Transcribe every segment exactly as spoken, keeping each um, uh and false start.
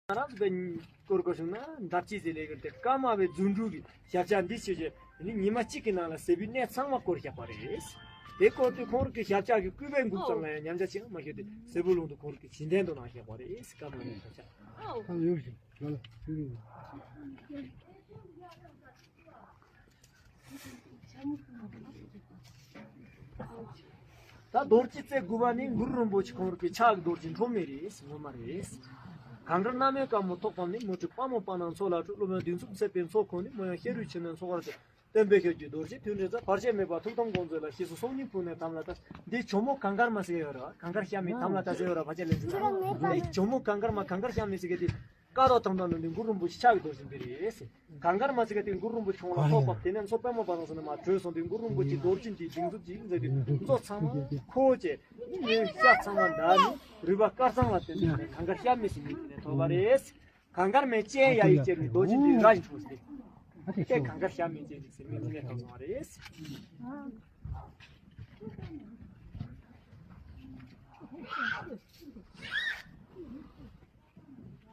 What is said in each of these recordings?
ང་རང་ཚོ་བོད་སྐོར་སྐོར་བྱུང་ན་འདབ་ཆགས་ཟེར་ལས་ཀྱི་དེ་ཀརྨ་པའི་རྫུ་འཕྲུལ་གྱི་ཞབས་བཅགས་འདི་བྱས་རྗེས་དེ་ནི་ཉི་མ་གཅིག་གི་ནང་ལ་ཟས་པའི་གནས་ཚང་མ་བསྐོར་བཞག་པ་རེད། དེ་བསྐོར་དུས་ཁོང་རང་གི་ཞབས་བཅགས་ཀྱི་སྐུད་པའི་འགུག་ཙམ་ལ་ཡང་ཉམས་ཆག་ཅི་ཡང་མ་ཤོར་ཏེ་ཟས་པོ་ལུང་དུ་ཁོང་རང་གི་བྱིན་ལྡན་དུ་གནང་བཞག་པ་རེད། ཀརྨ་པའི་ཞབས་བཅགས། ད་རྡོ་རྗེ་རྩེ་དགུ་པ་ནི་གུ་རུ་རིན་པོ་ཆེ་ཁོང་རང་གི་ཕྱག་གི་རྡོ་རྗེ་འཕྲོ་མི་རེད། ངོ་མ་རེད། གངས་དཀར་བླ་མའི་དཀར་མོ་ཐོག་ཕམ་ནི་མུ་ཏིག་དཔལ་མོ་དཔལ་ནག་མཚོ་ལ་འཁྲུལ། སློབ་དཔོན་བདུད་འཚོབ་ཚེ་པའི་མཚོ་ཁོང་ནི་མོ་ཡང་ཤེས་རིག་ཆུ་ནས་མཚོ་ཁར་ཐོན། སྟོན་པའི་ཞབས་ཀྱུ་རྡོ་རྗེ་མཐུན་འབྲེལ་རྩ། བར་ཆད་མེད་པ་ཐུགས་དམ་དགོངས་མཛོད་ལ། ཞེས་སུ་སྲོག་སྙིང་ཕུལ་ནས་དམ་ལ་བཏགས། འདི་ཇོ་མོ་གངས་དཀར་མ་ཟེར་ཡོད་ར། གངས་དཀར་ཤ་མི་དམ་ལ་བཏགས་ཟེར་ཡོད་ར། བར་ཆད་ལན་ཚེ་ཚང་མ་འདི་ཇོ་མོ་གངས་དཀར་མ་གངས་དཀར་ཤ་མི་ཟེར་གི་དེ། ཀ་རོ་དང་དང་ནང་དུ་གུ་རུ་རིན་པོ་ཆེ་ཕྱག་གི་རྡོ་རྗེ་འདི་རེད། གངས་དཀར་མ་ཟེར་གི་དེ་གུ་རུ་རིན་པོ་ཆེ་ཁོང་ལ་ཐོགས་པ་དེ་ནས་མཚོ་པདྨ་བ་དང་ས་ནས་མར་བྲོས་སོང་དུས་གུ་རུ་རིན་པོ་ཆེ་རྡོ་རྗེ་འདི་སྡིགས་མཛུབ་ཅིག་མཛད་དུས་མཚོ་ཚང་མ་ཁོ་བཅས་ནི་ཤ་ཚང་མ་འདར་ནས་རུས་པ་དཀར་གཙང་ལ་བརྟེན་ནས་གངས་དཀར་ཤ་མི་ཟེར་མི་དེ་ནས་ཐོབ་པ་རེད། གངས་དཀར་མའི་སྤྱན་ཡ་ཡི་ཅེར་ནི་རྡོ་རྗེ་འདི་ར་ཡི་འཕྲོ་སྟེ། དེ་གངས་དཀར་ཤ་མི་ཅེར་ནི་ཟེར་མི་འདི་ནས་ཐོབ་སོང་བ་རེད།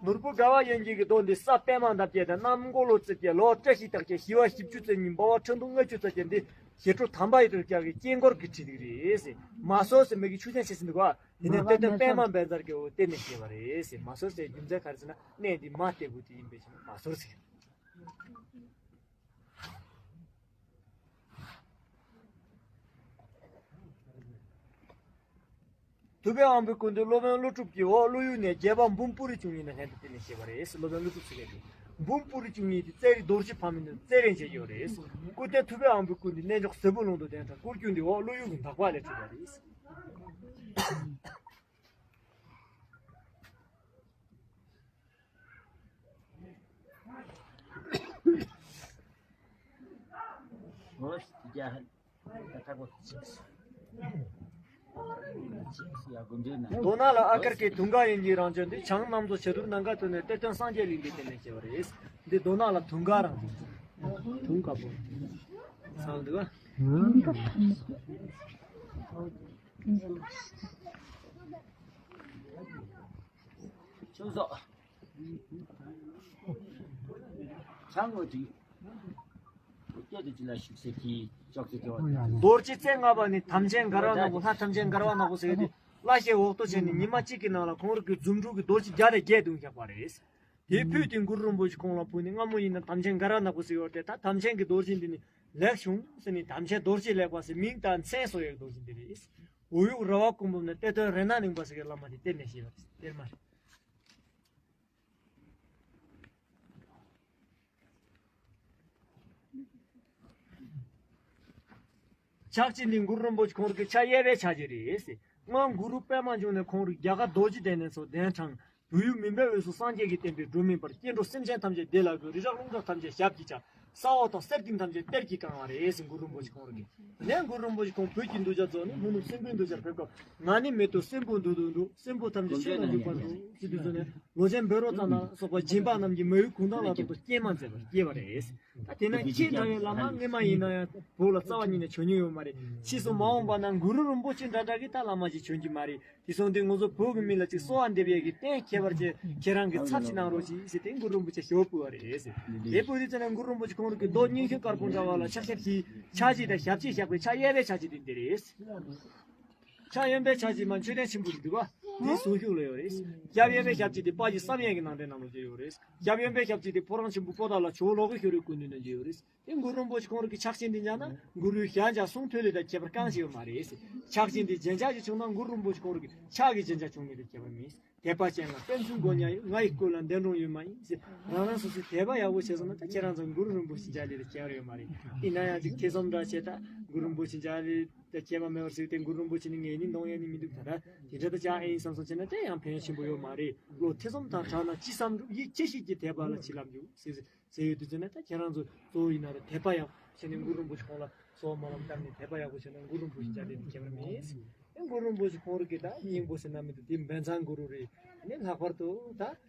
ནོར་བུ་དགའ་བ་ཡན་གྱི་གི་རྡོ་འདི་ས་པདྨ་འདབ་བརྒྱད་དང་གནམ་འཁོར་ལོ་རྩིབས་བརྒྱད། ལོ་བཀྲ་ཤིས་རྟགས་བརྒྱད། ཞི་བ་བཞི་བཅུ་རྩ་གཉིས། འབར་བ་ཁྲག་འཐུང་ལྔ་བཅུ་རྩ་བརྒྱད། འདི་ཞི་ཁྲོ་དམ་པ་ཡི་དྲིལ་བརྒྱ་གི་དཀྱིལ་འཁོར་གྱི་ཁྲིད་ཡིག་རེད། མ་སོ་ཟེར་མི་གི་ཆུ་ཆེན་ཞིག་འདུག་ག་དེ་ནས་གཏེར་སྟོན་པདྨ་བཛྲ་གི་འོ་དེ་ནས་སྐྱེས་པ་རེད། མ་སོ་ཟེར་རྒྱུ་མཚན་ག་རེ་ཟེར་ན་གནས་འདི་མ་ལྟ་བུ་དེ་ཡིན་པའི་ཕྱིར་མ་སོ་ཟེར། ཐུབ་པའི་དབང་པོའི་སྐུ་མདུན་སློབ་དཔོན་ཀླུ་སྒྲུབ་ཀྱི་འོག་ཀླུ་ཡུལ་ནས་རྒྱལ་པོ་འབུམ་པུ་རི་བཅུ་གཉིས་ནས་ལྷན་དུ་དེ་ནས་སྐྱེས་པ་རེད། སློབ་དཔོན་ཀླུ་སྒྲུབ་ཟེར་མཁན་དེ་འབུམ་པུ་རི་བཅུ་གཉིས་དེ་རྩེ་རིགས་རྡོ་རྗེ་ཕ་མིང་ནས་རྩེ་རིགས་བྱས་ཡོད་རེད། སྐུ་རྟེན་ཐུབ་པའི་དབང་པོའི་སྐུ་མདུན་གནས་མཆོག་ཟས་པོ་ལུང་དུ་གདན་དྲངས། སྐུ་རྒྱུ་འདི་འོག་ཀླུ་ཡུལ་གྱི་འདག་པ་ལས་གྲུབ་པ་རེད། མདོ་ནག་ལ་ཨ་ཀར་གྱི་དུང་དཀར་ཡིན་གྱི་རང་བྱོན་འདི་བྱང་གནམ་མཚོ་བྱ་དུར་ནམ་མཁའ་སྟོད་ནས་གཏེར་སྟོན་སངས་རྒྱས་གླིང་གི་སྟེང་ནས་སྐྱེས་པ་རེད། འདི་མདོ་ནག་ལ་དུང་དཀར་རང་བྱོན། དུང་དཀར་པོ། ཚང་འདུག་ག་ཆུ་སོགས། ཆང་ངོ་དྲི། སྐད་དུ་ཅི་ལ་ཞུགས་ཟེར་གྱིས་ཅོག་ཙེ་ཅོག་རྡོ་རྗེ་རྩེ་ལྔ་པ་ནི་དམ་ཅན་མགར་བ་ནག་པོ། ལྷ་དམ་ཅན་མགར་བ་ནག་པོ་ཟེར་ཏེ། བླ་ཞེས་འོག་ཏུ་བྱས་ནས་ཉི་མ་གཅིག་གི་ནང་ལ་ཁོང་རང་གི་རྫུ་འཕྲུལ་གྱི་རྡོ་རྗེ་བརྒྱ་དང་བརྒྱད་བརྡུངས་བཞག་པ་རེད། དེ་ཕུད་དེ་གུ་རུ་རིན་པོ་ཆེ་ཁོང་ལ་ཕུལ་ནས་སྔ་མོ་ཡིན་ན་དམ་ཅན་མགར་བ་ནག་པོ་ཟེར་ཡོད་དེ། ད་དམ་ཅན་གྱི་རྡོ་རྗེ་འདི་ནི་ལེགས་བྱུང་ཟེར་ནས་དམ་ཅན་རྡོ་རྗེ་ལེགས་པ་ཟེར་མིང་དང་མཚན་གསོལ་ཡག་རྡོ་རྗེ་འདི་རེད། འོ་ཡུག་ར་བ་ཀུན་འབུམ་ནས་གཏེར་སྟོན་རཏྣ་གླིང་པ་ཟེར་གྱི་བླ་མ་དེ་གཏེར་ནས་བཞེས་པ་རེད། གཏེར་མ་རེད། ཕྱག་ཕྱི་འདི་གུ་རུ་རིན་པོ་ཆེ་ཁོང་རང་གི་ཕྱག་གཡས་པའི་ཕྱག་རྗེས་རེད། སྔོན་གུ་རུ་པདྨ་འབྱུང་གནས་ཁོང་རང་རྒྱ་གར་རྡོ་རྗེ་གདན་ནས་སོ་གདན་དྲངས། བོད་ཡུལ་མུན་པའི་དབུས་སུ་སངས་རྒྱས་ཀྱི་བསྟན་པའི་སྒྲོན་མེ་འབར། སྐྱེ་འགྲོ་སེམས་ཅན་ཐམས་ཅད་བདེ་ལ་འགོད། རི་རབ་ཀླུང་རབ་ཐམས་ཅད་ཞབས་ཀྱིས་བཅགས། ས་འོག་དང་སེར་སྡིངས་ཐམས་ཅད་གཏེར་གྱིས་བཀང་བ་རེད་ཟེར་གུ་རུ་རིན་པོ་ཆེ་ཁོང་རང་གིས། ནས་གུ་རུ་རིན་པོ་ཆེ་ཁོང་བོད་ཀྱི་གདུལ་བྱ་རྫོགས་ནས་ལྷོ་ནུབ་སྲིན་པོའི་གདུལ་བྱར་ཕེབས་སྐབས། ང་ནི་མེ་ཏོག་སྲིན་པོའི་མདུན་དུ་འདུག་སྲིན་པོ་ཐམས་ཅད་ཆོས་ལ་འཇུག་པར་འདུག་ཟེར་དུས་ཚོད་ནས་ལོ་ཆེན་བཻ་རོ་ཙ་ན་ལ་སོགས་པ་སྦྱིན་པ་རྣམས་ཀྱིས་མི་ཡུལ་གུང་ཐང་ལ་གཏོགས་པའི་སྐྱེལ་མ་མཛད་པར་སྐྱེལ་བ་རེད། ད་དེ་ན་ཁྱེད་འདྲ་བའི་བླ་མ་སྔོན་མ་ཡིན་ན་ཡང་བོད་ལ་རྩ་བ་ཉིད་ནས་བྱོན་མྱོང་ཡོད་མ་རེད། ཕྱིས་སུ་མ་འོངས་པ་ན་གུ་རུ་རིན་པོ་ཆེ་འདྲ་འདྲ་གིས་ད་བླ་མ་ཅིག་བྱོན་གྱི་མ་རེད། དེ་སོང་དུས་ང་ཚོ་བོད་ཀྱི་མི་ལ་ཅིག་གསོལ་བ་འདེབས་ཡས་ཀྱི་རྟེན་ཁྱད་པར་ཅན་ཁྱེད་རང་གི་ཚབ་ཅིག་གནང་རོགས་གྱིས་ཟེར་ཏེ་གུ་རུ་རིན་པོ་ཆེ་ཞབས་ཕུལ་བ་རེད་ཟེར། དེ་ཕུལ་དུས་ཙམ་ན་གུ་རུ་རིན་པོ་ཆེ་ཁོང་རང་གི་རྡོ་སྙིང་ཤོས་དཀར་པོ་འདྲ་བ་ལ་ཤག་ཤག་གིས་ཕྱག་རྗེས་དང་ཞབས་རྗེས་བཞག་པའི་ཕྱག་གཡས་པའི་ཕྱག་རྗེས་དེ་འདི་རེད། ཕྱག་གཡོན་པའི་ཕྱག་རྗེས་མ་མཆོད་རྟེན་ཆེན་པོ་ཞིག་འདུག་ག་དེ་ཟུང་ཤུགས་ལ་ཡོད་རེད། རྒྱབ་གཡས་པའི་ཞབས་རྗེས་དེ་དཔལ་གྱི་བསམ་ཡས་ཀྱི་ནང་རྟེན་ནང་ལ་མཇལ་ཡོད་རེད། རྒྱབ་གཡོན་པའི་ཞབས་རྗེས་དེ་ཕོ་བྲང་ཆེན་པོ་པོ་ཏ་ལ་ཇོ་བོ་ལོ་ཀེ་ཤྭ་རིའི་སྐུ་མདུན་ནས་མཇལ་ཡོད་རེད། དེ་གུ་རུ་རིན་པོ་ཆེ་ཁོང་རང་གི་ཕྱག་ཆེན་འདི་མཇལ་ན་གུ་རུའི་ཞལ་མཇལ་གསུང་ཐོས་ལས་ད་ཁྱད་པར་གང་ཞིག་ཡོད་མ་རེད། ཕྱག་ཆེན་འདི་རྒྱན་ཆ་ཞིག་བྱུང་ན་གུ་རུ་རིན་པོ་ཆེ་ཁོང་རང་གི་ཕྱག་གི་རྒྱན་ཆ་བྱུང་མེད་ད་ཁྱད་པར་མེད། དད་པ་ཅན་ལ་ཕན་ཚུན་དགོས་ཉག་ཡོད། ང་ཡི་སྐུ་ལ་འདས་གྲོངས་ཡོད་མ་ཡིན་ཟེར། རང་རང་སོ་སོའི་དད་པ་ཡག་པོ་བྱས་སོང་ན་ད་ཁྱེད་རང་ཚོ་གུ་རུ་རིན་པོ་ཆེ་མཇལ་ལས་ད་ཁྱད་པར་ཡོད་མ་རེད། ཡིན་ན་ཡང་ཅིག་ཐེ་ཚོམ་འདྲ་བྱས་ད་གུ་རུ་རིན་པོ་ཆེ་མཇལ་ལས་ད་ཁྱད་པར་མེད་པར་ཟེར་ཏེ་གུ་རུ་རིན་པོ་ཆེ་ནི་ངས་ནི་འདོང་ཡས་ནི་མི་འདུག་ད་ད་དེ་འདྲ་ད་ཅག་ཨེ་ཡིན་བསམ་སོང་བྱས་ན་དེ་ཡང་ཕན་ཡོན་ཆེན་པོ་ཡོད་མ་རེད། བློ་ཐེ་ཚོམ་དང་བྲལ་ན་ཅི་བསམ་འགྲུབ། ཡིད་ཆེས་ཤིག་གིས་དད་པ་ལ་བྱིན་རླབས་འཇུག་ཟེར་ཟེར་ཡོད་དུས་ཙམ་ན་ད་ཁྱེད་རང་ཚོ་གཙོ་བོ་ཡིན་ན་རེད། དད་པ་ཡག་བྱས་ནས་གུ་རུ་རིན་པོ་ཆེ་ཁོང་ལ་གསོལ་བ་སྨོན་ལམ་བཏབ་ནས་དད་པ་ཡག་པོ་བྱས་ན་གུ་རུ་རིན་པོ་ཆེ་མཇལ་ལས་ཁྱད་པར་མེད། ཨེ་གུ་རུ་རིན་པོ་ཆེ་ཁོང་རང་གི་ད་སྙིང་པོ་ཟེར་ན་མི་འདུག་དེ་བཛྲ་གུ་རུ་རེད། ཨ་ནི་ལྷག་པར་དུ་ད་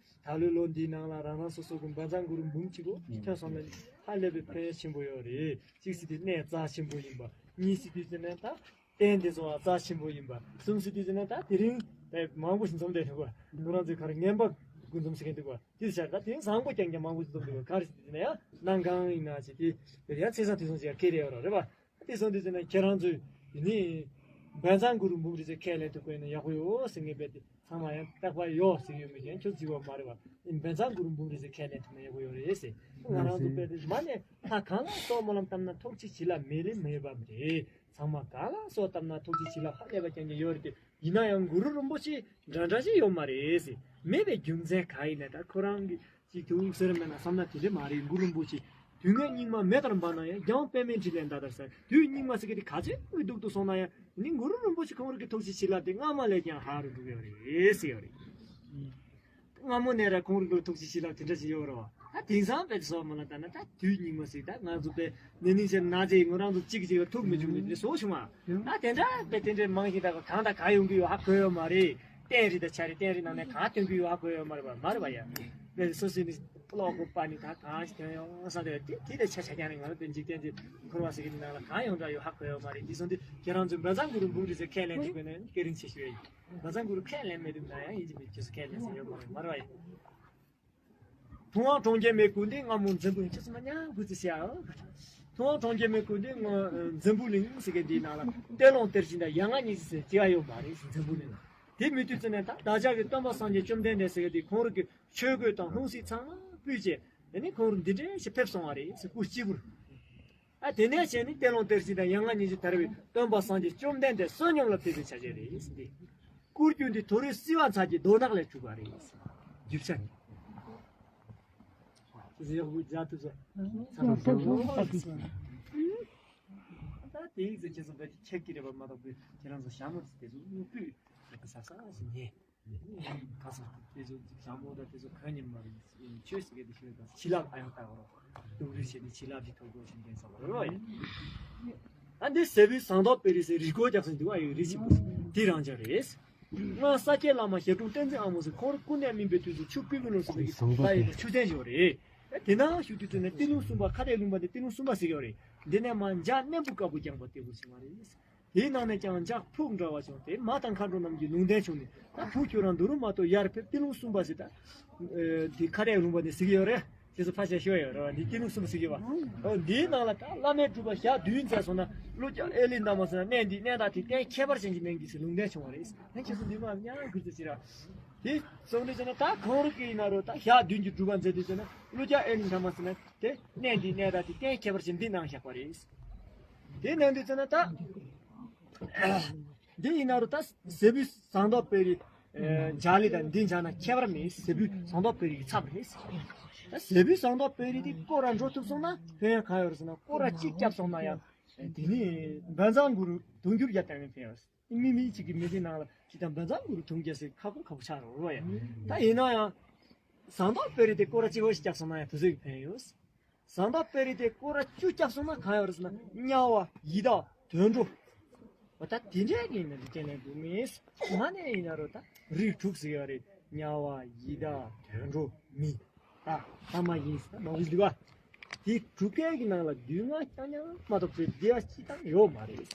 ད་ལོའི་ལོ་འདིའི་ནང་ལ་རང་རང་སོ་སོ་གི་བཛྲ་གུ་རུ་འབུམ་གཅིག་གོ་ཐོན་སོང་ན་ཧ་ལས་པའི་ཕན་ཡོན་ཆེན་པོ་ཡོད་རེད། གཅིག་ཟེར་དུས་གནས་རྩ་ཆེན་པོ་ཡིན་པ། གཉིས་ཟེར་དུས་ཟེར་ན་ད་རྟེན་དེ་ཚོ་རྩ་ཆེན་པོ་ཡིན་པ། གསུམ་ཟེར་དུས་ཟེར་ན་ད་དེ་རིང་དེ་མང་པོ་ཞིག་འཛོམས་བསྡད་འདུག་ག་ཁོ་རང་ཚོའི་ཁར་ངན་པ་ དགུ་འཛོམས་ཟེར་མཁན་འདུག་བ། དེ་ཟེར་ད་དེང་བཟང་པོ་རྐྱང་རྐྱང་མང་པོ་ཞིག་འཛོམས་འདུག་བ། ག་རེ་ཟེར་དེ་ན་ཡང་གནམ་གང་ཡིན་ན་ཞིག་དེ་དེ་ཡང་ཚེས་བཟང་དུས་བཟང་ཞིག་ཡང་ཁེལ་རེ་ཡོད་ར་རེད་བ། དེ་སོང་དུས་ཙམ་ན་ཁྱེད་རང་ཚོས་དེ་ནི་བན་ཚང་གུ་རུ་འབུམ་རི་ཚེ་ཁས་ལེན་ཐུབ་ཀྱི་ཡོད་ན་ཡག་པོ་ཡོད་ཟེར་ངེས་པས་དེ་ཚང་མ་ཡང་རྟག་པར་ཡོད་ཟེར་ཡོད་མེད་ཀྱང་ཁྱོད་ཚོས་བ་མ་རེད་བ། བན་ཚང་གུ་རུ་འབུམ་རི་ཚེ་ཁས་ལེན་ཐུབ་ན་ཡག་པོ་ཡོད་རེད་ཟེར། ང་རང་ཚོ་དཔེ་དེ་མ་ནས་ལྷ་གང་ལ་སོགས་སྨོན་ལམ་བཏབ་ན་ཐུགས་རྗེ་བྱིན་རླབས་མེད་ལས་མེད་པ་རེད། ཚང་མ་གང་ལ་སོགས་བཏབ་ན་ཐུགས་རྗེ་བྱིན་རླབས་ཧ་ལས་པ་ཀྱང་ཀྱང་ཡོད་རེད་དེ། ཡིན་ན་ཡང་གུ་རུ་རིན་པོ་ཆེ་འདྲ་འདྲ་ཞིག་ཡོད་མ་རེད་ཟེར། མེད་པའི་རྒྱུ་མཚན་གང་ཡིན་ན་ད་ཁོ་རང་གི་ཅིག་ཐུགས་ཟེར་མེད་ན་བསམ་ན་དེ་འདྲ་མ་རེད། གུ་རུ་རིན་པོ་ཆེ་དུས་ངན་སྙིགས་མ་མེ་ལྟར་འབར་ན་ཡང་རྒྱང་པད་མའི་འཕྲིན་ལས་འདའ་ལྟར་ཟེར། དུས་སྙིགས་མ་ཟེར་གི་དེ་ག་ཚོད་ཀྱི་སྡུག་ཏུ་སོང་ན་ཡང་ནི་གུ་རུ་རིན་པོ་ཆེ་ཁོང་རང་གི་ཐུགས་རྗེ་བྱིན་རླབས་དེ་སྔ་མ་ལས་ཀྱང་ལྷག་རུ་འགྲོ་གི་ཡོད་རེད་ཟེར་ཡོད་རེད། སྔ་མོ་ནས་ར་ཁོང་རང་གི་ཐུགས་རྗེ་བྱིན་རླབས་དེ་འདྲ་ཞིག་ཡོད་རེད་བ། ད་དེང་སང་དཔེ་སོགས་མ་ལ་ལྟ་ན་ད་དུས་སྙིགས་མ་ཟིག་ད་ང་ཚོ་དཔེ་ནི་ནིང་ཆེ་ན་ཚེ་ངོ་རང་ཚོ་གཅིག་གཅིག་ལ་ཐུག་མི་བྱུང་མི་དེ་བཟོ་བྱུང་བ། ད་དེ་འདྲ་དཔེ་དེ་འདྲའི་མང་ཞིག་ད་གང་དང་གང་ཡོང་གི་ཡོད་ཧ་གོ་ཡོད་མ་རེད། བསྟན་རིས་དང་ཆ་རེད། བསྟན་རིས་ནང་ནས་གང་ཐོན་གི་ཡོད་ཧ་གོ་ཡོད་མ་རེད་བ། མ་རེད་བ་ཡ། དཔེ་སོ་སོའི་ནི་ཀློག་དགོས་པ་ནི་ད་གང་ཞིག་ཐོན་ཡོང་ས་དེ་དེ་དེ་དེ་ཆ་ཆ་རྐྱང་ནི་ང་ཚོ་དཔེ་འཇིག་རྟེན་གྱི་འཁོར་བ་ཟེར་གི་ནང་ལ་གང་ཡོང་འདྲ་ཡོད་ཧ་གོ་ཡོད་མ་རེད། དེ་སོང་དུས་ཁྱེད་རང་ཚོའི་འབའ་ཚང་གི་རུ་འབུམ་རིས་ཟེར་ཁས་ལེན་ཐུབ་པའི་ནི་སྐད་རིན་ཆེ་ཤོས་ཡིན། ང་ཚང་གུ་རུ་ཁས་ལེན་མེད་དུས་ན་ཡང་ཡིན་གཅིག་མིན་གཅིག་སུ་ཁས་ལེན་ཟེར་ཡོད་མ་རེད། མ་རེད་བ་ཡ། ཐུབ་དབང་གྲོང་ཁྱེར་མའི་སྐུ་མདུན་སྔ་མོ་འཛམ་བུ་གླིང་ཁྱེད་ཚོ་མ་ཉམས་དགོས་ཚེ་ཤ། ཐུབ་དབང་གྲོང་ཁྱེར་མའི་སྐུ་མདུན་སྔོན་འཛམ་བུ་གླིང་ཟེར་གི་འདིའི་ནང་ལ་གཏེར་ལུང་གཏེར་ཆེན་དང་ཡ་ང་གཉིས་ཟེར་ཅི་ཡ་ཡོད་མ་རེད་ཟེར་འཛམ་བུ་གླིང་ལ། དེ་མི་དུས་ཚོད་ནས་ད་བདག་ཅག་གི་སྟོན་པ་སངས་རྒྱས་བཅོམ་ལྡན་འདས་ཟེར་གི་འདི་ཁོང་རང་གི་ཆོས་གོས་དང་ལྷུང་བཟེད་ཚང་མ་ཕུད་བྱས་ཨ་ནི་ཁོང་རང་འདི་འདྲའི་ཞིག་ཕེབས་སོང་བ་རེད་ཟེར། སྐུ་གཅིག་པུར། ཨ་དེ་ནས་བྱས་ནས་གཏེར་ལུང་གཏེར་ཆེན་དང་ཡ་ང་གཉིས་ཀྱིས་དར་བའི་སྟོན་པ་སངས་རྒྱས་བཅོམ་ལྡན་འདས་བསོད་སྙོམས་ལ་ཕེབས་པའི་ཆ་བྱད་རེད་ཟེར་ཏེ། སྐུ་རྒྱུ་འདི་དོ་རུང་བསིལ་བ་ཚལ་གྱི་རྡོ་ནག་ལས་གྲུབ་པ་རེད། རྒྱུ་ཆ་ནི། ཅི་ཟེར་ཡག་པོ་མཇལ་ཐུབ་སོང་། ཚ་ལོ་ཚ་ལོ། ད་དེ་ཡིག་ཚད་ཁྱེད་ཚོ་བས་ཁྱེད་ཀྱི་རེ་བ་མ་གཏོགས་པའི་ཁྱེད་རང་ཚོ་ཞྭ་མོ་དེ་ཚོ་དངོས་པོས་ཟ་ས་ཞིག་ཉེ། ག་ས་དེ་ཚོ་ཞྭ་མོ་དང་དེ་ཚོ་གང་ཉིན་མ་རེད། ཆོས་ཟེར་གི་དེ་ཤོད་དང་བྱིན་རླབས་ཨ་ཡང་ལྟ་བར་རོགས། སྡུག་རུས་བྱས་ནས་བྱིན་རླབས་ཀྱི་ཐོག་སྒོ་ཕྱིན་མཁན་ཚོ་བར་རོགས་ཡིན། ཨ་འདི་ཟེ་བུའི་ཟངས་མདོག་དཔལ་རི་ཟེར་རི་སྐོར་རྒྱག་སོང་འདུག་ཨ་ཡོད་རི་གཅིག་པུ་དེ་རང་ཅག་རེད། སྔར་ས་སྐྱའི་བླ་མ་ཞལ་དྲུང་བསྟན་འཛིན་ཨ་མོ་ཟེར་ཁོང་རང་སྐུ་ནས་སྨིན་པའི་དུས་སུ་ཆུ་ཀུན་ཀུན་ལུང་ཟེར་བའི་ཟངས་མདོག་ལ་ཡོད་པའི་ཆུ་ཚན་ཞིག་ཡོད་རེད། དེ་ན་བཞུགས་དུས་ཚོད་ནས་ཏི་ལུང་གསུམ་པ་ཁ་བཏད་ལུང་པ་འདི་ཏི་ལུང་གསུམ་པ་ཟེར་གྱི་ཡོད་རེད། འདི་ནས་མར་འཇའ་སྣེ་འབུ་དཀར་པོ་རྒྱངས་པ་ལྟ་བུ་ཞིག་མ་རེད། དེའི་ནང་ནས་ཀྱང་འཇའ་ཕུག་འདྲ་བ་བྱུང་སྟེ་མ་དང་མཁའ་འགྲོ་རྣམས་ཀྱིས་ལུང་བསྟན་བྱུང་ནས་ད་བུ་ཁྱོད་རང་འདི་རུ་མ་གཏོགས་ཡར་ཕེབས། ཏི་ལུང་གསུམ་པ་ཟེར་ད། ཨེ་འདི་ཁ་བཏད་ལུང་པ་འདི་ཟེར་གྱི་ཡོད་རེད། དེ་ཚོ་ཕར་ཆ་ཤོད་ཡོད་རེད་བ། འདི་ཏི་ལུང་གསུམ་པ་ཟེར་གྱི་བ། འོ་འདིའི་ནང་ལ་ད་བླ་མའི་སྒྲུབ་པ་ཞག་བདུན་མཛད་སོང་ན་ཀླུ་རྒྱལ་ཨེ་ལི་བླ་མ་ཟེར་ན་གནས་འདི་གནས་བདག་དེ་གཏན་ཁྱད་པར་ཅན་གྱི་གནས་ཀྱི་ཟེར་ལུང་བསྟན་བྱུང་བ་རེད། ཨེ་ཁྱེད་ཚོ་འདི་མ་ཉག་གུ་ཚོད་ཅི་ར། དེ་སོང་ནས་ཟེར་ན་ད་ཁོང་རང་གི་ཡིན་ན་རོ་ད་ཞག་བདུན་གྱི་སྒྲུབ་པ་མཛད་དུས་ཟེར་ན་ཀླུ་རྒྱལ་ཨེ་ལི་བླ་མ་ཟེར་ན། དེ་གནས་འདིའི་གནས་བདག་དེ་གཏན་ཁྱད་པར་ཅན་འདི་གནང་བཞག་པ་རེད། དེ་གནང་དུས་ཙམ་ན་ད། འདི་ཡིན་ན་རུ་ད་ཟེ་བུའི་ཟངས་མདོག་དཔལ་རི། འཇའ་ལི་དང་འདི་འཇའ་ན་ཁྱད་པར་མེད། ཟེ་བུའི་ཟངས་མདོག་དཔལ་རི་གི་ཚབ་རེད། ད་ཟེ་བུའི་ཟངས་མདོག་དཔལ་རི་དེ་སྐོར་ར་འགྲོ་ཐུབ་སོང་ན་ཕན་ཡོན་གང་ཡོད་རེད་ཟེར་ན་སྐོར་ར་གཅིག་བརྒྱབ་སོང་ན་ཡང་། དེ་ནི་བན་ཚང་གུ་རུ་དུང་འགྱུར་རྒྱབ་བཏང་ནས་ཕན་ཡོད། མི་མི་གཅིག་གི་མི་ཚེ་ནང་ལ་ཅི་དང་བན་ཚང་གུ་རུ་དུང་རྒྱབ་སའི་ཁ་ཁོ་ཁ་ཁོ་ཆགས་རོགས་རོགས་ཡ། ད་ཡིན་ན་ཡང་། ཟངས་མདོག་དཔལ་རི་དེ་སྐོར་ར་གཅིག་བ་ཞིག་བརྒྱབ་སོང་ན་ཡང་དུས་ཚོད་ཀྱི་ཕན་ཡོད། ཟངས་མདོག་དཔལ་རི་དེ་སྐོར་ར་བཅུ་བརྒྱབ་སོང་ན་གང་ཡོད་རེད་ཟེར་ན་དམྱལ་བ་ཡི་དྭགས་དུད་འགྲོ། འོ་ད་དེ་འདྲའི་གི་ནི་རིགས་ཅན་ལས་འདུག་མིན། མ་ནས་ཡིན་ན་རོ་ད་རིགས་དྲུག་ཟེར་ཡོད་རེད། དམྱལ་བ་ཡི་དྭགས་དུད་འགྲོ་མི། ད་ལྷ་མ་ཡིན་ཟེར་ན་མ་འོས་འདུག་ག་དེ་དྲུག་ཀའི་གི་ནང་ལ་སྡུག་བསྔལ་རྐྱང་རྐྱང་མ་གཏོགས་ཚེ་བདེ་བ་ཅི་དང་ཡོད་མ་རེད།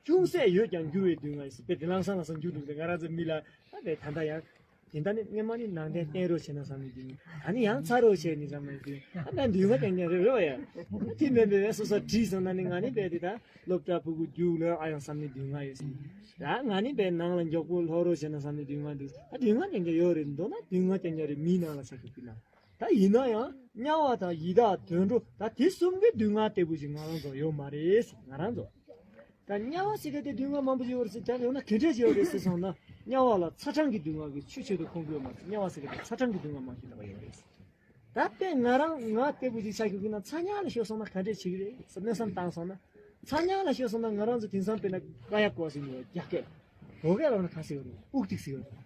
ཅུང་ཟད་ཡོད་ཀྱང་འགྱུར་བའི་སྡུག་བསྔལ་ཟེར་དཔེ་དེ་ལམ་སང་ལམ་སང་འགྱུར་འདུག་ཟེར། ང་རང་ཚོ་མི་ལ་ད་དཔེ་ད་ལྟ་ཡང་དེ་ལྟ་ནི་སྔོན་མ་ནི་ནང་བསྟན་བསྟེན་རོགས་བྱས་ན་བསམ་ནས་འདུག་ད་ནི་ཡང་ཚར་རོགས་བྱས་ནི་བསམ་ནས་འདུག་ད་ལྟ་སྡུག་བསྔལ་ཀྱང་ཉར་རེ་རེ་བ་ཡ། དེ་མིན་པའི་བས་སོ་སོ་བྲིས་སོང་ན་ནི་ང་ནི་དཔེ་དེ་ད་སློབ་གྲྭ་ཕྲུ་གུ་རྒྱུགས་ལོས་ཨ་ཡང་བསམ་ནས་སྡུག་བསྔལ་ཡོད་ཟེར། ད་ང་ནི་དཔེ་ནང་ལ་མགྱོགས་པོ་ལྷོ་རོགས་བྱས་ན་བསམ་ནས་སྡུག་བསྔལ་འདུག་ད་སྡུག་བསྔལ་ཀྱང་ཉར་ཡོད་རེད། མདོར་ན་སྡུག་བསྔལ་ཀྱང་ཉར་རེད་མིའི་ནང་ལ་ཆགས་ཀྱི་ཀུན་ན། ད་ཡིན་ན་ཡང་དམྱལ་བ་དང་ཡི་དྭགས་དུད་འགྲོ་ད་དེ་གསུམ་གྱི་སྡུག་བསྔལ་ལྟ་བུ་ཞིག་ང་རང་ཚོ་ཡོད་མ་རེད་ཟེར། ང་རང་ཚོ་ད་དམྱལ་བ་ཟེར་མཁན་དེ་སྡུག་བསྔལ་མང་པོ་ཞིག་ཡོད་རེད་ཟེར། ད་ཡོད་ན་ག་འདྲས་ཡོད་རེད་ཟེར་སོང་ན་དམྱལ་བ་ལ་ཚ་གྲང་གི་སྡུག་བསྔལ་གྱི་ཆུ་ཆེད་དུ་ཁོང་གི་ཡོད་མ་རེད། དམྱལ་བ་ཟེར་མཁན་དེ་ཚ་གྲང་གི་སྡུག་བསྔལ་མང་ཞིག་ལྟ་བ་ཡོད་རེད། ད་དཔེ་ང་རང་ང་ལྟ་བུ་ཞིག་ཆགས་ཀྱི་ཡོད་ན་ཚ་དམྱལ་ལ་ཤོར་སོང་ན་ག་འདྲས་བྱེད་ཀྱི་རེད་ཟེར་མནོ་བསམ་བཏང་སོང་ན། ཚ་དམྱལ་ལ་ཤོར་སོང་ན་ང་རང་ཚོ་དེང་སང་དཔེར་ན་ཀ་ཡ་ཀོ་ཟེར་ནས་རྒྱ་སྐད་བོད་སྐད་ལ་ན་ག་ཟེར་ཡོད་རེད། དབུགས་ཐིག་ཟེར་ཡོད་རེད།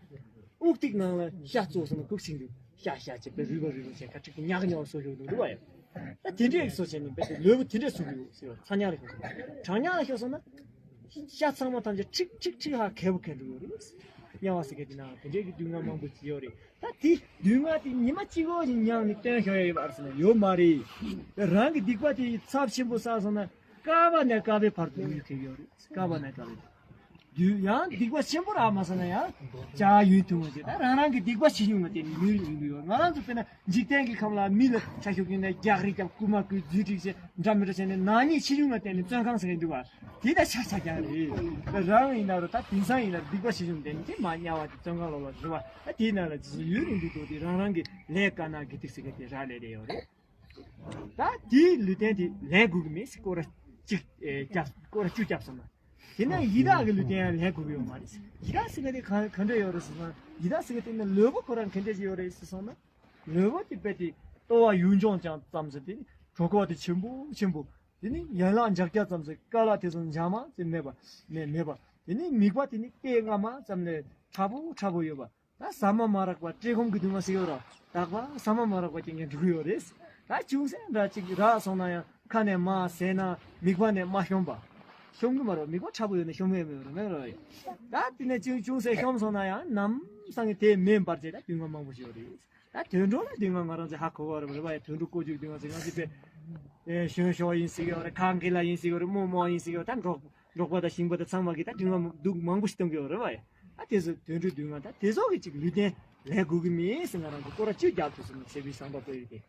དབུགས་ཐིག་ནང་ལ་ཤ་བཙོས་སོང་ན་ཁུག་ཆིང་འདུག་ཤ་ཤ་བྱས་པའི་རུས་པ་རུས་པ་བྱས་ཁ་ཁྲིག་ཉག་ཉག་བཟོ་ཤོག་འདུག་འདུག་བ་ཡ། ད་དེ་འདྲས་བཟོ་བྱས་ནས་བས་ཏེ་ལུས་པོ་དེ་འདྲས་ཟུག་ཡོད་ཟེར་བ། ཚ་དམྱལ་ལ་ཤོར་སོང་ན། གྲང་དམྱལ་ལ་ཤོར་སོང་ན། ཤ་ཚང་མ་ཐམས་ཅད་ཁྲིག་ཁྲིག་ཁྲིག་ཧ་གས་པོ་གས་འགྲོ་ཡོད་རེད། དམྱལ་བ་ཟེར་མཁན་དེ་ན་དེ་འདྲས་ཀྱི་སྡུག་བསྔལ་མང་པོ་ཅིག་ཡོད་རེད། ད་དེ་སྡུག་བསྔལ་དེ་ཉི་མ་གཅིག་པོ་ཞིག་མྱངས་ནས་བཏོན་ཤོར་ཡ་ཡོད་པ་རེད་ཟེར་ན་ཡོད་མ་རེད། རང་གི་སྡིག་པ་དེ་ཚབས་ཆེན་པོ་བསགས་སོང་ན་དཀའ་བ་ནས་དཀའ་བའི་བར་དུ་འགྲོ་རྒྱུ་དེ་ཡོད་རེད། དཀའ་བ་ནས་དཀའ་བའི། དུས་ཡང་སྡིག་པ་ཆེན་པོ་རག་མ་སོང་ན་ཡང་བྱ་ཡུན་ཐུང་བ་ཅིག་ད་རང་རང་གི་སྡིག་པ་ཆེ་ཆུང་ལ་བརྟེན་ནས་ལུས་ཡོང་གི་ཡོད། ང་རང་ཚོ་དཔེར་ན་འཇིག་རྟེན་གྱི་ཁམས་ལ་མི་ལ་ཆ་ཤོག་གིན་ནས་རྒྱག་རེས་རྒྱབ་རྐུ་མ་རྐུ་རྫུ་འཕྲུལ་བྱས་འདྲ་མི་འདྲ་བྱས་ནས་ནག་ཉེས་ཆེ་ཆུང་ལ་བརྟེན་ནས་བཙོན་ཁང་ཟེར་མཁན་འདུག་བ། དེ་ད་ཆ་ཆ་རྐྱང་རེད། རང་ཡིན་ན་རུ་ད་དེང་སང་ཡིན་ན་སྡིག་པ་ཆེ་ཆུང་བརྟེན་ནས་དེ་མ་དམྱལ་བ་དེ་བཙོན་ཁང་ལོགས་ལ་འགྲོ་བ་ད་དེའི་ནང་ལ་ཇི་སྲིད་ཡུན་རིང་དུ་འདུག་དེ་རང་རང་གི་ལས་དཀར་ནག་དགེ་སྡིག་ཟེར་མཁན་དེ་རག་ལས་རེད་ཡོད་རེད། ད་དེའི་ལུས་རྟེན་དེ་ལེན་དགོས་ཀྱི་མེད་ཟེར་སྐོར་ར་གཅིག་ཨེ་རྒྱབ་སྐོར་ར་བཅུ་རྒྱབ་སོང་ན། དེ་ནས་ཡི་དྭགས་ཀྱི་ལུས་རྟེན་ཡང་ལེན་དགོས་ཀྱི་ཡོད་མ་རེད། ཡི་དྭགས་ཟེར་མཁན་དེ་ག་ག་འདྲ་ཡོད་རེད་ཟེར་སོང་ན། ཡི་དྭགས་ཟེར་མཁན་དེ་ནི་ལུས་པོ་ཁོ་རང་ག་འདྲ་ཞིག་ཡོད་རེད་ཟེར་སོང་ན། ལུས་པོ་དེ་དཔེ་དེ་ལྟོ་བ་ཡུལ་ལྗོངས་ཀྱང་ཙམ་ཟེར་དེ་ནི་གྲོད་ཁོག་དེ་ཆེན་པོ་ཆེན་པོ། དེ་ནི་ཡན་ལག་འཇག་སྐྱ་ཙམ་ཟེར་རྐང་ལག་དེ་ཚོ་འཇག་མ་ཟེར་མེད་པ་མེད་མེད་པ། དེ་ནི་མིད་པ་དེ་ནི་སྐེ་རྔ་མ་ཙམ་ལས་ཕྲ་པོ་ཕྲ་པོ་ཡོད་པ། ད་ཟ་མ་མ་རག་པ་བཀྲེས་སྐོམ་གྱི་སྡུག་བསྔལ་ཟེར་ཡོད་ར། རྟག་པར་ཟ་མ་མ་རག་པ་རྐྱེན་གྱིས་འགྲོ་གི་ཡོད་རེད། ད་ཅུང་ཟད་འདྲ་ཅིག་རག་སོང་ན་ཡང་ཁ་ནས་མར་ཟས་ན་མིད་པ་ནས་མར་ཤོམ་པ། ཤོམ་གི་མ་རེད། མིད་པ་ཕྲ་པོ་ཡོད་ན་ཤོམ་ཡས་མེད་རེད་མེད་རེད། ད་དེ་ནས་ཅུང་ཅུང་ཟད་ཤོམ་སོང་ན་ཡང་ནམ་སང་གི་དེ་མེད་པར་བྱས་ད་སྡུག་བསྔལ་མང་པོ་ཞིག་ཡོད་རེད། ད་དུད་འགྲོ་ལ་སྡུག་བསྔལ་ང་རང་ཚོས་ཧ་གོ་བ་རེད་པ། རེད་པ་ཡ། དུད་འགྲོ་བཀོལ་སྤྱོད་སྡུག་བསྔལ་ཟེར་ང་ཚོས་པས་ཞོན་ཤོག་ཡིན་ཟེར་གི་ཡོད་རེད། གངས་འགེལ་ལ་ཡིན་ཟེར་གི་ཡོད་རེད། རྨོ་མོ་ཡིན་ཟེར་གི་ཡོད་རེད། ད་འབྲོག་འབྲོག་པ་དང་ཞིང་པ་དང་ཚང་མ་གིས་ད་སྡུག་བསྔལ་སྡུག་མང་པོ་ཞིག་གཏོང་གི་ཡོད་རེད་པ་ཡ། ད་དེ་ཚོ་དུད་འགྲོའི་སྡུག་བསྔལ་ད་དེ་ཚོ་གི་ཅིག་ལུས་རྟེན་ལེན་དགོས་ཀྱི་མིན་ཟེར་ང་རང་ཚོ་སྐོར་ར་བཅུ་བརྒྱབ་ཐུབ་སོང་ན་ཟས་བུའི་བཟང་པོ་བཀོད་ཡོད་དེ།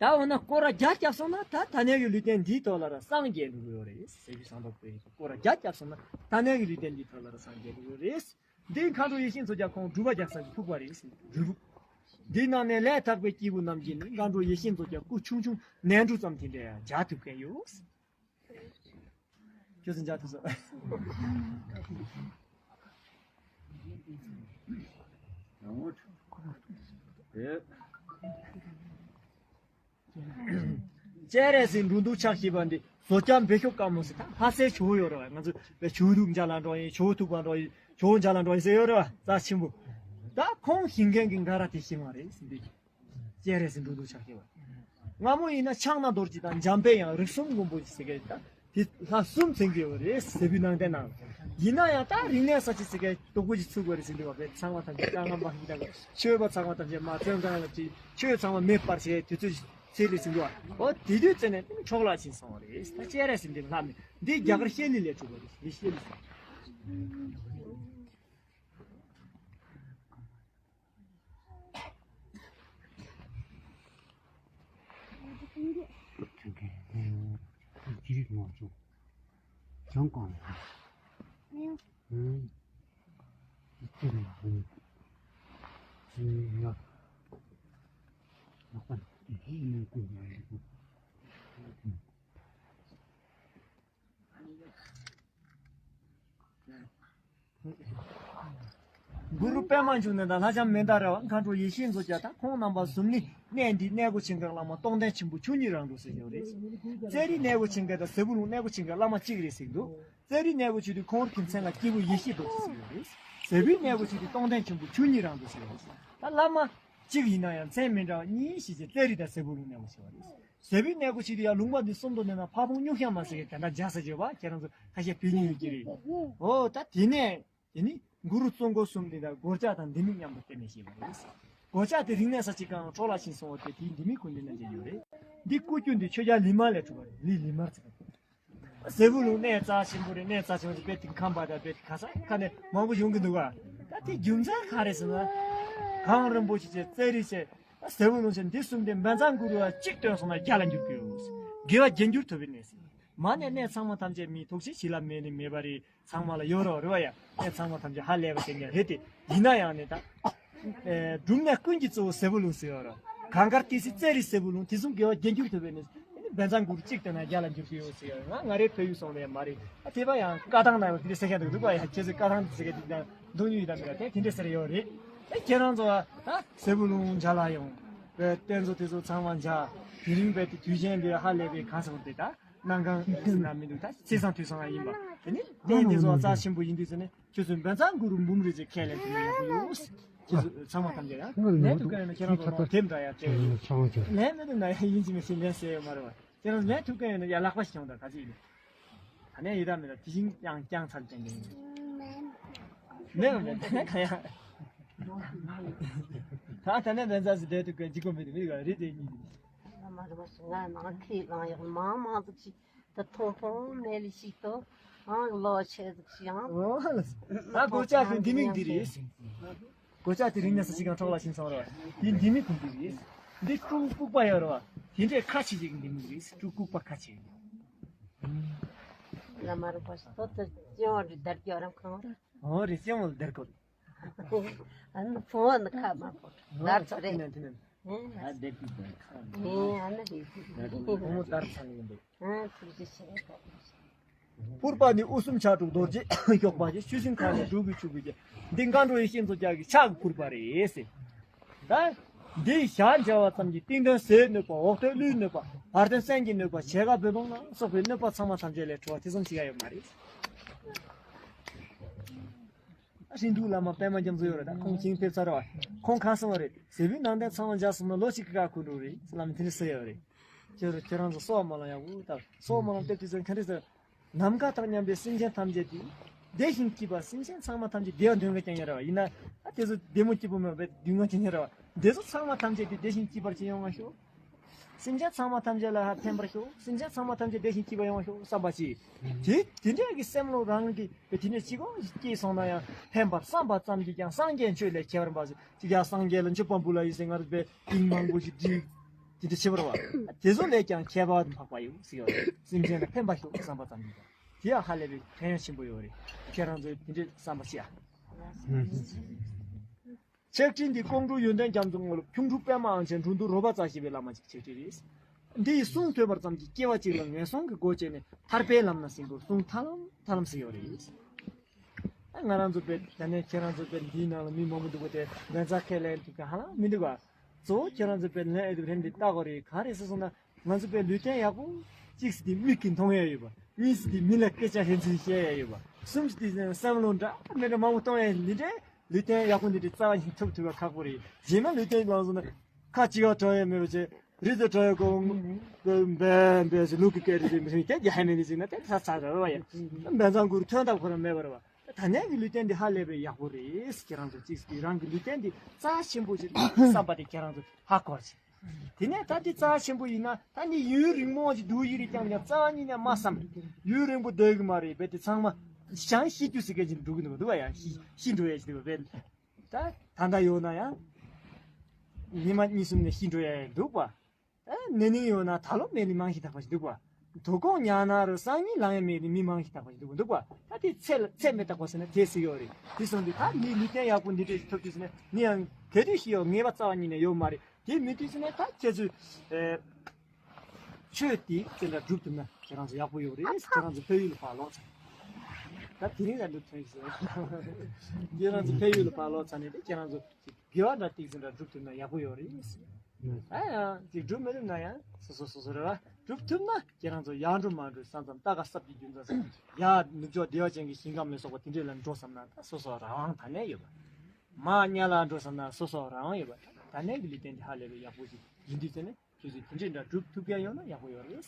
ད་འོ་ན་སྐོར་ར་བརྒྱ་བརྒྱབ་སོང་ན་ད་ད་ནས་ཀྱི་ལུས་རྟེན་འདིའི་ཐོག་ལ་ར་སངས་རྒྱས་འགྲོ་གི་ཡོད་རེད། ཟས་བུའི་བཟང་པོ་བཀོད་ཡོད་དེ་སྐོར་ར་བརྒྱ་བརྒྱབ་སོང་ན་ད་ནས་ཀྱི་ལུས་རྟེན་འདིའི་ཐོག་ལ་ར་སངས་རྒྱས་འགྲོ་གི་ཡོད་རེད། འདི་མཁའ་འགྲོ་ཡེ་ཤེས་མཚོ་རྒྱལ་ཁོང་སྒྲུབ་པ་རྒྱག་ས་ཀྱི་ཕུག་པ་རེད་ཟེར་སྒྲུབ་ཕུག་འདི་ནང་ནས་ལས་ཐག་པའི་སྐྱེས་བུ་རྣམས་ཀྱིས་ནི་མཁའ་འགྲོ་ཡེ་ཤེས་མཚོ་རྒྱལ་སྐུ་ཆུང་ཆུང་ནས་འབྲུ་ཙམ་དེ་འདྲ་ཡང་མཇལ་ཐུབ་མཁན་ཡོད། ཁྱོད་ཚོ་མཇལ་ཐུབ་སོང་། སྤྱན་རས་གཟིགས་འགྲོ་འདུག་ཕྱག་བཞི་པ་འདི་བཟོ་སྐྱ་འབེབས་ཤོག་དཀར་མོ་ཟེར་ད་ལྷ་སའི་ཇོ་བོ་ཡོད་རེད་བ། ང་ཚོ་བའི་ཇོ་བོ་འདུག་མཇལ་ལ་འགྲོ་ཡིན། ཇོ་བོ་ཐུག་པ་འགྲོ་ཡིན། ཇོ་བོ་མཇལ་ལ་འགྲོ་ཡིན་ཟེར་ཡོད་རེད་བ། རྩ་ཆེན་པོ། ད་ཁོང་ཞིང་མཁན་གྱི་འགའ་ར་དེ་ཤེས་མ་རེད་ཟེར་འདི། སྤྱན་རས་གཟིགས་འགྲོ་འདུག་ཕྱག་བཞི་པ། སྔ་མོ་ཡིན་ན་ཕྱག་ན་རྡོ་རྗེ་དང་འཇམ་དཔལ་དབྱངས་རིགས་གསུམ་མགོན་པོ་ཟེར་མཁན་ད། དེ་ལྷ་གསུམ་མཚོན་གྱི་ཡོད་རེད། ཟས་བུའི་ནང་བསྟན་ནང་། ཡིན་ན་ཡང་ད་རིག་གནས་གསར་བརྗེ་ཟེར་མཁན་རྡོག་པོ་ཅིག་ཚུགས་པ་རེད་ཟེར་འདུག་བ། བས་ཚང་མ་ཐམས་ཅད་དཀའ་ངལ་མ་ཞིག་དང་། ཆོས་པ་ཚང་མ་ཐམས་ཅད་མ་བཙོན་ཁང་ལ་བྲིས། ཆོས་ཚང་མ་མེད་པར་བྱས་དུས་ཚོད་ཚེ་ལས་ཟིན་འདུག་བ། འོ་དེ་དུས་ཚེ་ནས་འཕྲོ་བརླག་ཕྱིན་སོང་བ་རེད། ད་སྤྱན་རས་གཟིགས་འདི་ལྷ་མེད་འདི་རྒྱ་གར་ཤེལ་ལི་ལས་གྲུབ་པ་རེད། འདི་ཤེལ་ལི། གུ་རུ་པདྨ་འབྱུང་གནས་དང་ལྷ་ལྕམ་མནྡ་ར་བ། མཁའ་འགྲོ་ཡེ་ཤེས་མཚོ་རྒྱལ་དང་ཁོང་རྣམ་པ་གསུམ་ནི་གནས་འདིའི་གནས་སྒོ་ཆེན་མོའི་བླ་མ་སྟོང་ལྡན་ཆེན་པོ་ཆོས་ཉིད་རང་གྲོལ་ཟེར་ཡོད་རེད། རྩ་རི་གནས་སྒོ་ཆེན་མོ་དང་ཟས་བུ་ལུང་གནས་སྒོ་ཆེན་མོའི་བླ་མ་གཅིག་རེད་ཟེར་འདུག་རྩ་རི་གནས་སྒོ་ཆེན་མོ་དེ་ཁོང་རའི་མཚན་ལ་སྐྱེས་བུ་ཡེ་ཤེས་རྡོ་རྗེ་ཟེར་ཡོད་རེད། ཟས་བུའི་གནས་སྒོ་ཆེན་མོ་དེ་སྟོང་ལྡན་ཆེན་པོ་ཆོས་ཉིད་རང་གྲོལ་ཟེར་ཡོད་རེད། ད་བླ་མ་གཅིག་ཡིན་ན་ཡང་མཚན་མི་འདྲ་བ་གཉིས་ཤིག་བྱས་རྩ་རི་དང་ཟས་བུ་ལུང་གནས་སྒོ་ཆེན་པོ་རེད། ཟས་བུའི་གནས་སྒོ་ཆེན་མོ་དེ་ཡང་ལུང་པ་འདི་གསུམ་དུ་གནས་ན་ཕ་བོང་སྨྱུག་ཞྭ་མ་ཟེར་མཁན་དེ་འདྲ་མཇལ་ས་ཡོད་པ་ཁྱེད་རང་ཚོ་ཁ་ཤས་བོད་ཉིད་ཡོད་ཀྱི་རེད། འོ་ད་དེ་ནས། དེ་ནི་གུ་རུ་གཙོ་འཁོར་གསུམ་འདི་དང་སྒོ་ལྕགས་དང་ལྡེ་མིག་མཉམ་དུ་བསྟན་ནས་བཤད་པ་རེད། སྒོ་ལྕགས་དེ་རིག་གནས་གསར་བརྗེ་སྒང་ལ་འཕྲོ་བརླག་ཕྱིན་སོང་བ་དེ་དེའི་ལྡེ་མིག་ཁུངས་འདི་ན་མཇལ་ཡོད་རེད། འདི་སྐུ་རྒྱན་འདི་ཆོས་རྒྱལ་ལི་མ་ལས་གྲུབ་པ་རེད། ལི་ལི་མར་ཟེར་བ། ཟས་བུ་ལུང་གནས་རྩ་ཆེན་པོ་རེད། གནས་རྩ་ཆེན་པོ་རེད། དཔེ་དེ་ཁམས་པ་དང་དཔེ་དེ་ག་ས་ཁ་ནས་མང་པོ་ཡོང་གི་འདུག་ག་ད་དེ་རྒྱུ་མཚན་ག་རེ་ཟེར་ན། གངས་རིན་པོ་ཆེ་བྱས། རྩ་རི་བྱས། ཟས་བུ་ལུང་བྱས། འདི་གསུམ་དེ་བཛྲ་གུ་རུ་ལ་གཅིག་བཏོན་སོང་ན་བརྒྱ་ལ་འགྱུར་གི་ཡོད། དགེ་བ་རྒྱས་འགྱུར་ཐོབ་པའི་གནས་ཟེར། མ་ནས་གནས་ཚང་མ་ཐམས་ཅད་མིའི་ཐུགས་རྗེ་བྱིན་རླབས་མེད་ནི་མེད་པ་རེད། ཚང་མ་ལ་ཡོད་རོགས་རེད་བ་ཡ། ཨེ་ཚང་མ་ཐམས་ཅད་ཧ་ལས་པ་དེ་འདྲ་རེད་དེ། ཡིན་ན་ཡང་ནི་ད། ཨེ་སྒྲུབ་གནས་ཀུན་གྱི་གཙོ་བོ་ཟས་བུ་ལུང་ཟེར་ཡོད་རོགས། གངས་དཀར་ཏི་སེའི་རྩ་རི་ཟས་བུ་ལུང་དེ་གསུམ་དགེ་བ་རྒྱས་འགྱུར་ཐོབ་པའི་གནས། ཨེ་ནི་བཛྲ་གུ་རུ་གཅིག་བསྟེན་ན་བརྒྱ་ལ་འགྱུར་གྱི་ཡོད་ཟེར་ཡོད། ང་ང་རའི་བོད་ཡིག་སོང་ལས་མ་རེད། ཨ་དེ་བ་ཡང་བཀའ་ཐང་ན་ཡང་དེ་འདྲ་ཟེར་མཁན་འདུག་འདུག་བ་ཡ། ཁྱེད་ཚོས་བཀའ་ཐང་དེ་ཟེར་མཁན་དེ་ནང་མདོ་སྨྱོ་ཡོད་དམ་མེད་ལ་དེ་དེ་འདྲ་ཟེར་ཡོད་རེད། ཨེ་ཁྱེད་རང་ཚོ་ད་ཟས་བུ་ལུང་མཇལ་ལ་ཡོང་། བའི་རྟེན་གཙོ་དེ་ཚོ་ཚང་མ་མཇལ། དེ་རིང་བས་དེ་དུས་ཆེན་འདི་ཧ་ལས་པའི་གང་ཟེར་དེ་ད། གནང་གང་ཟེར་ན་མི་འདུག་ད་ཚེས་བཟང་དུས་བཟང་ཡིན་པ། དེ་ནི་གནས་འདི་ཚོ་རྩ་ཆེན་པོ་ཡིན་དུས་ཟེར་ནས་ཁྱོད་ཚོས་བཛྲ་གུ་རུ་འབུམ་རེ་ཅིག་ཁས་ལེན་དུ་ནས་ཡག་པོ་ཡོད། ཁྱེད་ཚོ་ཚང་མ་ཐམས་ཅད་ཡང་ལན་ཐུབ་མཁན་ཡོད་ན་ཁྱེད་རང་ཚོ་དེབ་འདྲ་ཡང་སྤྲད་ཡོད། ལན་མེད་དུ་ན་ཡང་ཡིན་གཅིག་མིན་གཅིག་ལན་གསལ་ཡོད་མ་རེད་བ། ཁྱེད་རང་ལན་ཐུབ་མཁན་ཡོད་ན་ཡང་ལག་པ་ཞིག་བྱུང་དང་ག་ཚོད་ཡིན། ད་ནས་ཡོད་ད་མེད་ད་དེ་བཞིན་ཡང་བསྐྱངས་ཚར་ཀྱང་འདུག་མེད་མེད་ད་ནས་ག་ཡང་། ད་ད་ནས་བཛྲ་ཟེར་བསྡད་ཐུབ་མཁན་གཅིག་པོ་མེད་དུ་མི་རེད་བ་རེད་དེ་གཉིས་དེ། ང་མ་རེད་བ་ང་ནང་ཁྲིད་ལང་ཡག་མང་མང་ཙམ་ཞིག་ད་ཐོང་ཐོང་མེད་ལི་ཞིག་ཏོ། ཨང་ལོ་ཆེ་ཟིག་ཞིག་ཨང་། ཨོ་ལ། ད་གོ་ཆ་དེ་འདི་མིག་འདི་རེད། གོ་ཆ་དེ་རིང་ནས་ས་ཅིག་གང་འཕྲོག་ལ་ཕྱིན་སོང་ར། དེ་འདི་མིག་གུ་འདི་རེད། འདི་ཕྲུ་གུ་ལྐུགས་པ་ཡོད་ར། དེ་འདྲའི་ཁ་ཆེ་ཅིག་འདི་མིག་རེད། ཕྲུ་གུ་ལྐུགས་པ་ཁ་ཆེ། ལ་མ་རུ་པ་ཞིག་ཏོ་ཏོ་ཅི་འོ་རི་དར་གྱི་རམ་ཁང་ར། ཨོ་རི་ཅི་འོ་དར་གོ། ཨ་ནི་ཕོ་བ་ནི་ཁ་མ་ཕོ། ཨོ་དར་ཚ་རེད། ཨ་ནི་རེད། ཨ་ནི་རེད། ཨོ་དར་ཚ་ནི་ཡིན་པས། ཨ་ཐུགས་རྗེ་ཆེ། ཕུར་པ་ནི་དབུ་གསུམ་ཕྱག་དྲུག་རྡོ་རྗེ་གཤོག་པ་ཅན། ཆུ་སྲིན་ཁ་ནས་འབྲུག་གི་ཆུ་བུས་ཀྱི། འདི་མཁའ་འགྲོ་ཡི་ཤིན་ཏུ་རྒྱ་གི་ཕྱག་གི་ཕུར་པ་རེད་ཟེར། ད་འདི་ཞག་མཇལ་བ་ཙམ་གྱིས་ཏིང་འདོན་ཟས་གནོད་པ། འོ་དོད་ཀླུས་གནོད་པ། བར་དོན་སེམས་ཀྱིས་གནོད་པ། བྱད་ཀ་རྦོད་གཏོང་ལ་སོགས་པའི་གནོད་པ་ཚང་མ་ཐམས་ཅད་ལས་གྲོལ་བ་དེ་ཙམ་ཞིག་ཡང་ཡོད་མ་རེད། ཨ་ཧྲིན་ཏུ་བླ་མ་པད་མ་རྒྱ་མཚོ་ཡོད་རེད། ད་ཁོང་ཁྱིམ་ཕེབས་ཚར་བ། ཁོང་གང་གསུངས་པ་རེད། ཟས་བུའི་ནང་རྟེན་ཚང་མ་མཇལ་སོང་ན་ལོ་གཅིག་གི་ཁ་ཁུ་འགྲོ་རེད་ལབ་ནས་དེ་འདྲ་ཟེར་ཡོད་རེད། ཁྱེད་ཁྱེད་རང་ཚོ་གསོལ་བ་སྨོན་ལམ་ཡག་པོ་བཏབ། གསོལ་བ་སྨོན་ལམ་བཏབ་དུས་ཚོད་ག་འདྲ་ཟེར། ནམ་མཁའ་དང་མཉམ་པའི་སེམས་ཅན་ཐམས་ཅད་དེ། བདེ་ཞིང་སྐྱིད་པ། སེམས་ཅན་ཚང་མ་ཐམས་ཅད་བདེ་བ་འདོད་མཁན་ཅན་ཡིན་ར་བ། ཡིན་ན་ཨ་དེ་ཚོ་བདེ་མོ་སྐྱིད་པོ་མེད་པའི་སྡུག་བསྔལ་ཅན་ཡིན་ར་བ། དེ་ཚོ་ཚང་མ་ཐམས་ཅད་དེ་བདེ་ཞིང་སྐྱིད་པར་ཅིག་ཡོང་བ་ཤོག། སེམས་ཅན་ཚང་མ་ཐམས་ཅད་ལ་ཧ་ཕན་པར་ཤོག། སེམས་ཅན་ཚང་མ་ཐམས་ཅད་བདེ་ཞིང་སྐྱིད་པ་ཡོང་བ་ཤོག་བསམ་པ་ཅིག། དེ་དེ་འདྲ་གི་སེམས་བློ་རང་གི་དེ་འདྲ་ཅིག་གོ་སྐྱེས་སོང་ན་ཡང་ཕན་པར་བསམ་པ་ཙམ་གྱིས་ཀྱང་སངས་རྒྱས་མཆོད་ལས་ཁྱད་པར་འབའ་ཞིག་ཅིག་ཡང་སངས་རྒྱས་ལ་མཆོད་པ་འབུལ་ལ་ཡིན་ཟེར་ང་རང་པའི་དེང་མང་པོ་ཞིག་བྲིས། དེ་འདྲ་བྱེད་པར་བ། དེ་ཚོ་ལས་ཀྱང་ཁྱད་པར་འཕགས་པ་ཡོད་ཟེར་ཡོད་རེད། སེམས་ཅན་ལ་ཕན་པ་ཤོག་བསམ་པ་ཙམ་གྱིས་ཀྱང་། དེ་ཡང་ཧ་ལས་པའི་ཕན་ཡོན་ཆེན་པོ་ཡོད་རེད། ཁྱེད་རང་ཚོས་དེ་འདྲ་བསམ་པ་ཤེས་ཨ། ཕྱག་བྲིས་འདི་ཀོང་སྤྲུལ་ཡོན་ཏན་རྒྱ་མཚོ་དངོས་སློབ་ཁྱུང་འབྲུག་པད་མ་ཨང་ཆེན་འགྲོ་འདུལ་རོལ་པ་རྩ་ཞེས་པའི་བླ་མ་ཞིག་ཕྱག་བྲིས་རེད། འདི་ཡི་གསུང་ཐོས་པ་ཙམ་གྱིས་སྐྱེ་བ་གཅིག་ལ་ངན་སོང་གི་སྒོ་བཅད་ནས་ཐར་པའི་ལམ་ན་ཟིན་དགོས། གསུང་ཐར་ལམ་ཐར་ལམ་ཟེར་ཡོད་རེད། ང་རང་ཚོ་པས་ད་ནས་ཁྱེད་རང་ཚོ་པས་འདིའི་ནང་ལ་མི་མང་པོ་འདུག་པ་དེ་འབན་ཚ་ཁས་ལེན་ཐུབ་མཁན་ཧ་ལམ་མི་འདུག་ག། གཙོ་བོ་ཁྱེད་རང་ཚོ་པས་ལན་ཨེ་དུ་རེན་འདི་ལྟ་དགོས་རེད། གང་རེད་ཟེར་སོང་ན། ང་ཚོ་པའི་ལུས་རྟེན་ཡག་པོ། གཅིག་ཟེར་དེ་མིག་གིས་མཐོང་ཡ་ཡོད་པ། གཉིས་ཟེར་དེ་མི་ལ་སྐད་ཆ་ཕན་ཚུན་བཤད་ཡ་ཡོད་པ། གསུམ་ཟེར་དེ་བསམ་བློ་འདྲ་མི་འདྲ་མང་པོ་གཏོང་ཡ་ཡིན། འདི་འདྲའི་ལུས་རྟེན་ཡག་པོ་འདི་འདྲའི་རྩ་བ་ཉིད་ཐོབ་ཐུབ་པ་ཁག་པོ་རེད། རྗེས་མ་ལུས་རྟེན་ལངས་སོང་ན་ཁ་གཅིག་ག་གྲག་ཡ་མེད་པ་བྱས། རི་དུ་གྲག་ཡ་གོ་འབའ་འབའ་ཟེར་ལུག་གི་སྐད་རེད་ཟེར་མི་ཤེས། དེ་རྒྱ་ཧེ་མེད་ནི་ཟེར་ན་དེ་ཚ་ཚ་ར་ར་བ་ཡ། འབའ་ཚང་གུར་ཐོན་ཐབས་ཁོ་རང་མེད་པ་ར་བ། ད་ནས་ཀྱི་ལུས་རྟེན་འདི་ཧ་ལས་པའི་ཡག་པོ་རེད། ཁྱེད་རང་ཚོ་གཅིག་གིས་རང་གི་ལུས་རྟེན་འདི་རྩ་ཆེན་པོ་ཞིག་བསམ་པ་དེ་ཁྱེད་རང་ཚོ་ཧ་གོ་ཅིག། དེ་ནས་ད་འདི་རྩ་ཆེན་པོ་ཡིན་ན་ད་ནི་ཡུན་རིང་མོ་ཞིག་འདུག་ཡི་རེད་ཀྱང་ཡང་རྩ་བ་ཉིད་ནས་མ་བསམ། ཡུན་རིང་པོ་སྡོད་གི་མ་རེད། རྦད་དེ་ཚང་མ་ཞང་ཤི་རྒྱུ་ཟེར་མཁན་ཅིག་འགྲོ་གི་འདུག་འདུག་བ། ཡང་ཤི་ཤི་འགྲོ་ཡ་ཞིག་འདུག་བ། རྦད་ད་ད་ལྟ་ཡོད་ན་ཡང་ཉི་མ་གཉིས་གསུམ་ནས་ཤི་འགྲོ་ཡ་ཡང་འདུག་བ། ཨ་ནི་ནིང་ཡོད་ན་ད་ལོ་མེད་ནི་མང་ཞིག་དག་པ་ཞིག་འདུག་བ། དོ་དགོང་ཉལ་ན་རུ་སང་ཉིན་ལངས་ཡ་མེད་ནི་མི་མང་ཞིག་དག་པ་ཞིག་འདུག་འདུག་བ། ད་དེ་ཚེ་ལ་ཚེ་མི་རྟག་པ་ཟེར་ན་དེ་སུ་ཡོད་རེད། དེ་སོང་དུས་ད་མི་ལུས་རྟེན་ཡག་པོ་འདི་འདྲ་ཞིག་ཐོབ་དུས་ཟེར་ན་ནི་ཡང་ག་དུས་ཤི་ཡོད་ངེས་པ་རྩ་བ་ཉིད་ནས་ཡོད་མ་རེད། དེ་མེད་དུས་ཟེར་ན་ད་ཁྱེད་ཚོས་ཨེ་ཆོས་དེ་དེ་འདྲ་སྒྲུབ་ཐུབ་ན་ཁྱེད་རང་ཚོ་ཡག་པོ་ཡོད་རེད། ཁྱེད་རང་ཚོ་ཕ་ཡུལ་ལ་ཕར་ལོག་ཚར། ད་དེ་རིང་ལ་འདུག་ཐོན་ཞིག་ཟེར། ཁྱེད་རང་ཚོ་ཕ་ཡུལ་ལ་ཕར་ལོག་ཚར་ནས་དེ་ཁྱེད་རང་ཚོ། དགེ་བ་འདྲ་ཏིག་ཙམ་འདྲ་སྒྲུབ་ཐུབ་ན་ཡག་པོ་ཡོད་རེད། ཨ་ཡང་ཅིག་སྒྲུབ་མི་ཐུབ་ན་ཡང་སོ་སོ་སོ་སོ་རེད་བ། སྒྲུབ་ཐུབ་ན་ཁྱེད་རང་ཚོ་ཡར་འགྲོ་མར་འགྲོ་ས་མཚམས་ལྟ་ག་སྲབ་ཀྱི་རྒྱུ་མཚན་ས་ཡར་ནུབ་ཕྱོགས་བདེ་བ་ཅན་གྱི་ཞིང་ཁམས་ལ་སོགས་པ་དེ་འདྲས་ལ་འགྲོ་བསམ་ན་ད་སོ་སོ་རང་དབང་ད་ནས་ཡོད་པ། མར་གཉའ་ལ་འགྲོ་བསམ་ན་སོ་སོ་རང་དབང་ཡོད་པ། ད་ནས་ཀྱི་ལུས་རྟེན་འདི་ཧ་ལས་པའི་ཡག་པོ་ཞིག་ཡིན་དུས་ཚེ་ནས་ཁྱེད་ཚོས་དེ་འདྲས་འདྲ་སྒྲུབ་ཐུབ་མཁན་ཡོད་ན་ཡག་པོ་ཡོད་རེད།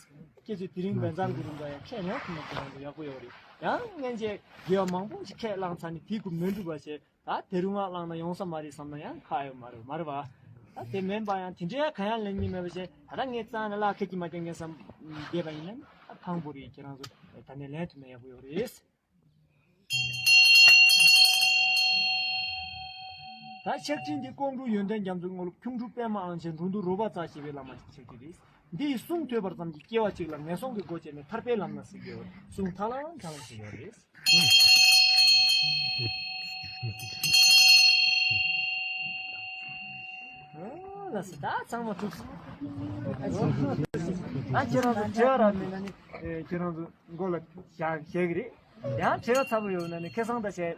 ཁྱེད་ཚོས་དེ་རིང་བན་ཚང་གི་རིང་འདྲ་ཡང་ཁས་ལེན་ཐུབ་ན་ཁྱེད་རང་ཚོ་ཡག་པོ་ཡོད་རེད། ཡང་སྔན་ཆད་དགེ་བ་མང་པོ་ཞིག་ཁས་བླངས་ཚར་ནས་དེའི་གུ་མི་འགྲུབ་པ་བྱས། ད་དེ་རུ་ང་བླངས་ན་ཡོང་ས་མ་རེད་བསམ་ན་ཡང་ཁག་ཡོད་མ་རེད་མ་རེད་བ། ད་དེ་མིན་པ་ཡང་དེ་འདྲའི་གང་ཡང་ལེན་གྱི་མེད་པ་བྱས། ད་ལྟ་ངས་རྩ་ནས་བླ་ཁད་ཀྱི་མ་བསྟན་མཁན་བསམ་བསྡད་པ་ཡིན་ན་ད་ཕངས་པོ་རེད། ཁྱེད་རང་ཚོ་ད་ནས་ལེན་ཐུབ་ན་ཡག་པོ་ཡོད་རེད། ད་ཕྱག་ཕྲེང་འདི་ཀོང་སྤྲུལ་ཡོན་ཏན་རྒྱ་མཚོའི་དངོས་སློབ་ཁྱུང་འབྲུག་པད་མ་ཨང་ཆེན་འགྲོ་འདུལ་རོལ་པ་རྩ་ཞེས་པའི་བླ་མ་ཞིག་ཕྱག་བྲིས་རེད། འདི་ཡི་གསུང་ཐོས་པར་ཙམ་གྱིས་སྐྱེ་བ་གཅིག་ལ་ངན་སོང་གི་སྒོ་བཅད་ནས་ཐར་པའི་ལམ་ན་ཟེར་གྱི་ཡོད། གསུང་ཐར་ལམ་ཐར་ལམ་ཟེར་གྱི་ཡོད་རེད། ཨོ་ལགས་སོ། ད་ཚང་མ་ཐུགས་སུ། ད་ཁྱེད་རང་ཚོ་དྲི་བ་རག་མེད་ན་ནི་ཁྱེད་རང་ཚོ་མགོ་ལ་བཞག་བཞག་གི་རེད། ཡང་དྲི་བ་ཚ་པོ་ཡོད་ན་ནི་ཁ་སང་ད་བྱས།